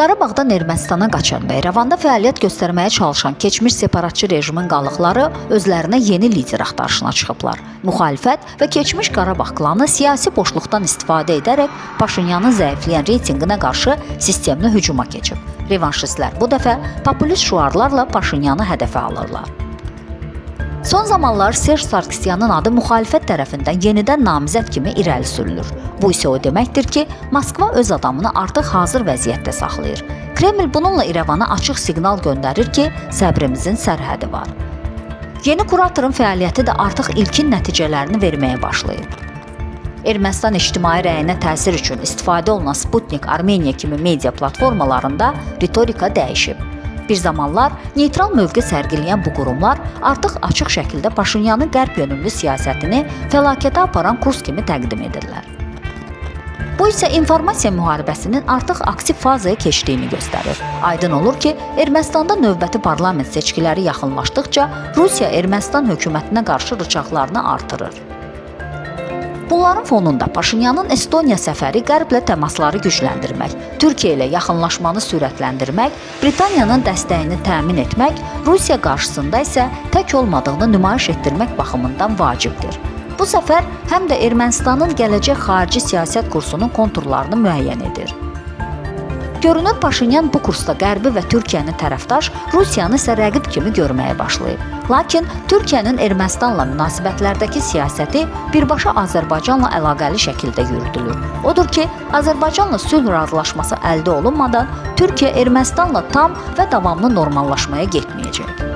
Qarabağdan Ermənistana qaçan və İrəvanda fəaliyyət göstərməyə çalışan keçmiş separatçı rejimin qalıqları özlərinə yeni lider axtarışına çıxıblar. Müxalifət və keçmiş Qarabağ klanı siyasi boşluqdan istifadə edərək Paşinyanın zəifləyən reytinqinə qarşı sistemli hücuma keçib. Revanşistlər bu dəfə popülist şüarlarla Paşinyanı hədəfə alırlar. Son zamanlar Serj Sarkisyanın adı müxalifət tərəfindən yenidən namizəd kimi irəli sürülür. Bu isə o deməkdir ki, Moskva öz adamını artıq hazır vəziyyətdə saxlayır. Kreml bununla İrəvana açıq siqnal göndərir ki, səbrimizin sərhədi var. Yeni kuratorun fəaliyyəti də artıq ilkin nəticələrini verməyə başlayıb. Ermənistan ictimai rəyinə təsir üçün istifadə olunan Sputnik Armeniya kimi media platformalarında ritorika dəyişib. Bir zamanlar neytral mövqe sərgiləyən bu qurumlar artıq açıq şəkildə Paşinyanın qərb yönümlü siyasətini fəlakətə aparan kurs kimi təqdim edirlər. Bu isə informasiya müharibəsinin artıq aktiv fazaya keçdiyini göstərir. Aydın olur ki, Ermənistanda növbəti parlament seçkiləri yaxınlaşdıqca Rusiya Ermənistan hökumətinə qarşı rıçaqlarını artırır. Bunların fonunda Paşinyanın Estoniya səfəri Qərblə təmasları gücləndirmək, Türkiyə ilə yaxınlaşmanı sürətləndirmək, Britaniyanın dəstəyini təmin etmək, Rusiya qarşısında isə tək olmadığını nümayiş etdirmək baxımından vacibdir. Bu səfər həm də Ermənistanın gələcək xarici siyasət kursunun konturlarını müəyyən edir. Görünür Paşinyan bu kursda Qərbi və Türkiyəni tərəfdaş, Rusiyanı isə rəqib kimi görməyə başlayıb. Lakin Türkiyənin Ermənistanla münasibətlərdəki siyasəti birbaşa Azərbaycanla əlaqəli şəkildə yürüdülür. Odur ki, Azərbaycanla sülh razılaşması əldə olunmadan Türkiyə Ermənistanla tam və davamlı normallaşmaya getməyəcək.